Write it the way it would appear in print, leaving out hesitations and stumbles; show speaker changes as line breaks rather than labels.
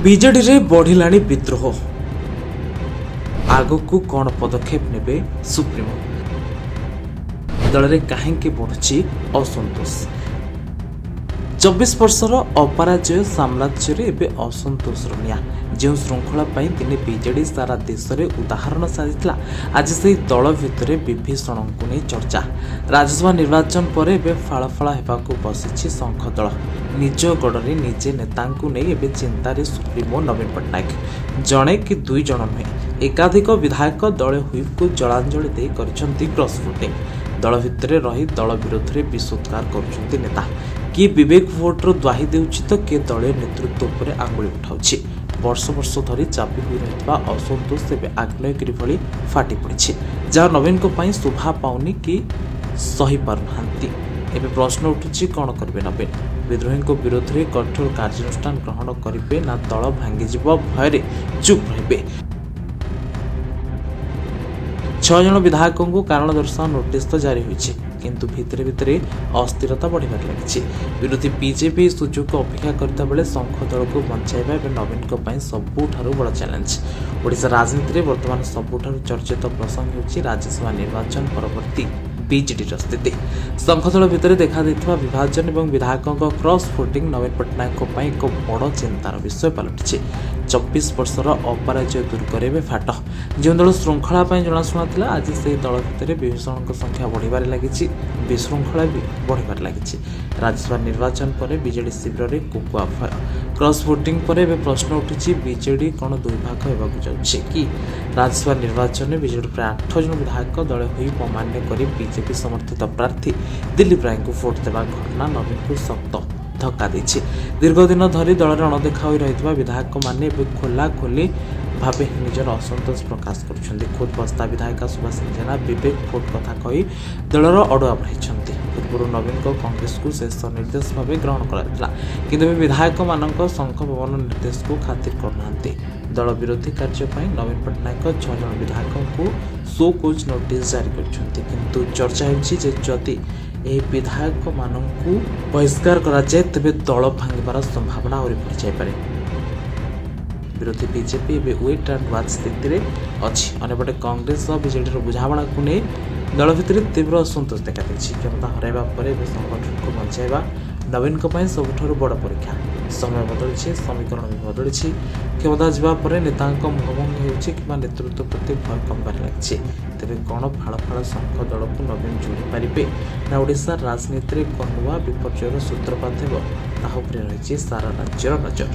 ବିଜେଡିରେ ବଢ଼ିଲାଣି ବିଦ୍ରୋହ। ଆଗକୁ କ'ଣ ପଦକ୍ଷେପ ନେବେ ସୁପ୍ରିମୋ? ଦଳରେ କାହିଁକି ବଢ଼ୁଛି ଅସନ୍ତୋଷ? 24 ବର୍ଷର ଅପରାଜୟ ସାମ୍ରାଜ୍ୟରେ ଏବେ ଅସନ୍ତୋଷର ନିଆଁ। ଯେଉଁ ଶୃଙ୍ଖଳା ପାଇଁ ଦିନେ ବିଜେଡି ସାରା ଦେଶରେ ଉଦାହରଣ ସାଜିଥିଲା, ଆଜି ସେହି ଦଳ ଭିତରେ ବିଭୀଷଣଙ୍କୁ ନେଇ ଚର୍ଚ୍ଚା। ରାଜ୍ୟସଭା ନିର୍ବାଚନ ପରେ ଏବେ ଫାଳଫାଳ ହେବାକୁ ବସିଛି ଶଙ୍ଖ ଦଳ। ନିଜ ଗଡ଼ରେ ନିଜେ ନେତାଙ୍କୁ ନେଇ ଏବେ ଚିନ୍ତାରେ ସୁପ୍ରିମୋ ନବୀନ ପଟ୍ଟନାୟକ। ଜଣେ କି ଦୁଇ ଜଣ ନୁହେଁ, ଏକାଧିକ ବିଧାୟକ ଦଳୀୟ ହ୍ୱିପ୍କୁ ଜଳାଞ୍ଜଳି ଦେଇ କରିଛନ୍ତି କ୍ରସ୍ ଭୋଟିଂ। ଦଳ ଭିତରେ ରହି ଦଳ ବିରୋଧରେ ବିଷୋଦ୍ଗାର କରୁଛନ୍ତି ନେତା। କିଏ ବିବେକ ଭୋଟର ଦ୍ୱାହି ଦେଉଛି ତ କିଏ ଦଳୀୟ ନେତୃତ୍ୱ ଉପରେ ଆଙ୍ଗୁଳି ଉଠାଉଛି। ବର୍ଷ ବର୍ଷ ଧରି ଚାପି ହୋଇ ରହିଥିବା ଅସନ୍ତୋଷ ଏବେ ଆଗ୍ନେୟଗିରି ଭଳି ଫାଟି ପଡ଼ିଛି, ଯାହା ନବୀନଙ୍କ ପାଇଁ ଶୋଭା ପାଉନି କି ସହିପାରୁନାହାନ୍ତି। ଏବେ ପ୍ରଶ୍ନ ଉଠୁଛି, କ'ଣ କରିବେ ନବୀନ? ବିଦ୍ରୋହୀଙ୍କ ବିରୋଧରେ କଠୋର କାର୍ଯ୍ୟାନୁଷ୍ଠାନ ଗ୍ରହଣ କରିବେ ନା ଦଳ ଭାଙ୍ଗିଯିବ ଭୟରେ ଚୁପ୍ ରହିବେ? 6 ଜଣ ବିଧାୟକଙ୍କୁ କାରଣ ଦର୍ଶାଅ ନୋଟିସ୍ ତ ଜାରି ହୋଇଛି, କିନ୍ତୁ ଭିତରେ ଭିତରେ ଅସ୍ଥିରତା ବଢ଼ିବାରେ ଲାଗିଛି। ବିରୋଧୀ ବିଜେପି ସୁଯୋଗକୁ ଅପେକ୍ଷା କରିଥିବା ବେଳେ ଶଙ୍ଖ ଦଳକୁ ବଞ୍ଚାଇବା ଏବେ ନବୀନଙ୍କ ପାଇଁ ସବୁଠାରୁ ବଡ଼ ଚ୍ୟାଲେଞ୍ଜ। ଓଡ଼ିଶା ରାଜନୀତିରେ ବର୍ତ୍ତମାନ ସବୁଠାରୁ ଚର୍ଚ୍ଚିତ ପ୍ରସଙ୍ଗ ହେଉଛି ରାଜ୍ୟସଭା ନିର୍ବାଚନ ପରବର୍ତ୍ତୀ ବିଜେଡିର ସ୍ଥିତି। ଶଙ୍ଖ ଦଳ ଭିତରେ ଦେଖାଦେଇଥିବା ବିଭାଜନ ଏବଂ ବିଧାୟକଙ୍କ କ୍ରସ୍ ଭୋଟିଂ ନବୀନ ପଟ୍ଟନାୟକଙ୍କ ପାଇଁ ଏକ ବଡ଼ ଚିନ୍ତାର ବିଷୟ ପାଲଟିଛି। 24 ବର୍ଷର ଅପରାଜୟ ଦୁର୍ଗରେ ଏବେ ଫାଟ। ଯେଉଁ ଦଳ ଶୃଙ୍ଖଳା ପାଇଁ ଜଣାଶୁଣା ଥିଲା, ଆଜି ସେହି ଦଳ ଭିତରେ ବିଭୀଷଣଙ୍କ ସଂଖ୍ୟା ବଢ଼ିବାରେ ଲାଗିଛି, ବିଶୃଙ୍ଖଳା ବି ବଢ଼ିବାରେ ଲାଗିଛି। ରାଜ୍ୟସଭା ନିର୍ବାଚନ ପରେ ବିଜେଡି ଶିବିରରେ କୋକୁଆ ଭୟ। କ୍ରସ୍ ଭୋଟିଂ ପରେ ଏବେ ପ୍ରଶ୍ନ ଉଠୁଛି, ବିଜେଡି କ'ଣ ଦୁଇ ଭାଗ ହେବାକୁ ଯାଉଛି କି? ରାଜ୍ୟସଭା ନିର୍ବାଚନରେ ବିଜେଡି ପ୍ରାୟ 8 ଜଣ ବିଧାୟକ ଦଳୀୟ ହ୍ୱିପ୍ ଅମାନ୍ୟ କରି ବିଜେପି ସମର୍ଥିତ ପ୍ରାର୍ଥୀ ଦିଲ୍ଲୀପ ରାୟଙ୍କୁ ଭୋଟ ଦେବା ଘଟଣା ନବୀନଙ୍କୁ ଶକ୍ତ ଧକ୍କା ଦେଇଛି। ଦୀର୍ଘଦିନ ଧରି ଦଳରେ ଅଣଦେଖା ହୋଇ ରହିଥିବା ବିଧାୟକମାନେ ଏବେ ଖୋଲାଖୋଲି ଭାବେ ନିଜର ଅସନ୍ତୋଷ ପ୍ରକାଶ କରୁଛନ୍ତି। ଖୋଦ୍ ବସ୍ତା ବିଧାୟିକା ସୁବାସିନୀ ଜେନା ବିବେକ ଭୋଟ କଥା କହି ଦଳର ଅଡୁଆ ବଢ଼ାଇଛନ୍ତି। ପୂର୍ବରୁ ନବୀନଙ୍କ କଂଗ୍ରେସକୁ ଶେଷ ନିର୍ଦ୍ଦେଶ ଭାବେ ଗ୍ରହଣ କରାଯାଇଥିଲା, କିନ୍ତୁ ଏବେ ବିଧାୟକମାନଙ୍କ ଶଙ୍ଖ ଭବନ ନିର୍ଦ୍ଦେଶକୁ ଖାତିର କରୁନାହାନ୍ତି। ଦଳ ବିରୋଧୀ କାର୍ଯ୍ୟ ପାଇଁ ନବୀନ ପଟ୍ଟନାୟକ 6 ଜଣ ବିଧାୟକଙ୍କୁ ଶୋ କଜ୍ ନୋଟିସ୍ ଜାରି କରିଛନ୍ତି। କିନ୍ତୁ ଚର୍ଚ୍ଚା ହେଉଛି ଯେ ଯଦି ଏହି ବିଧାୟକମାନଙ୍କୁ ବହିଷ୍କାର କରାଯାଏ, ତେବେ ଦଳ ଭାଙ୍ଗିବାର ସମ୍ଭାବନା ଆହୁରି ବଢ଼ିଯାଇପାରେ। ବିରୋଧୀ ବିଜେପି ଏବେ ୱେଟ୍ ଆଣ୍ଡ ୱାଚ୍ ସ୍ଥିତିରେ ଅଛି। ଅନ୍ୟପଟେ କଂଗ୍ରେସ ସହ ବିଜେଡିର ବୁଝାମଣାକୁ ନେଇ ଦଳ ଭିତରେ ତୀବ୍ର ଅସନ୍ତୋଷ ଦେଖାଦେଇଛି। କ୍ଷମତା ହରାଇବା ପରେ ଏବେ ସଂଗଠନକୁ ବଞ୍ଚାଇବା ନବୀନଙ୍କ ପାଇଁ ସବୁଠାରୁ ବଡ଼ ପରୀକ୍ଷା। ସମୟ ବଦଳିଛି, ସମୀକରଣ ବି ବଦଳିଛି। କ୍ଷମତା ଯିବା ପରେ ନେତାଙ୍କ ମୋହଭଙ୍ଗ ହେଉଛି କିମ୍ବା ନେତୃତ୍ୱ ପ୍ରତି ଭୟ କମିବାରେ ଲାଗିଛି। ତେବେ କ'ଣ ଫାଳ ଫାଳ ଶଙ୍ଖ ଦଳକୁ ନବୀନ ଯୋଡ଼ି ପାରିବେ ନା ଓଡ଼ିଶା ରାଜନୀତିରେ ଏକ ନୂଆ ବିପର୍ଯ୍ୟୟର ସୂତ୍ରପାତ ହେବ, ତାହା ଉପରେ ରହିଛି ସାରା ରାଜ୍ୟର ନଜର।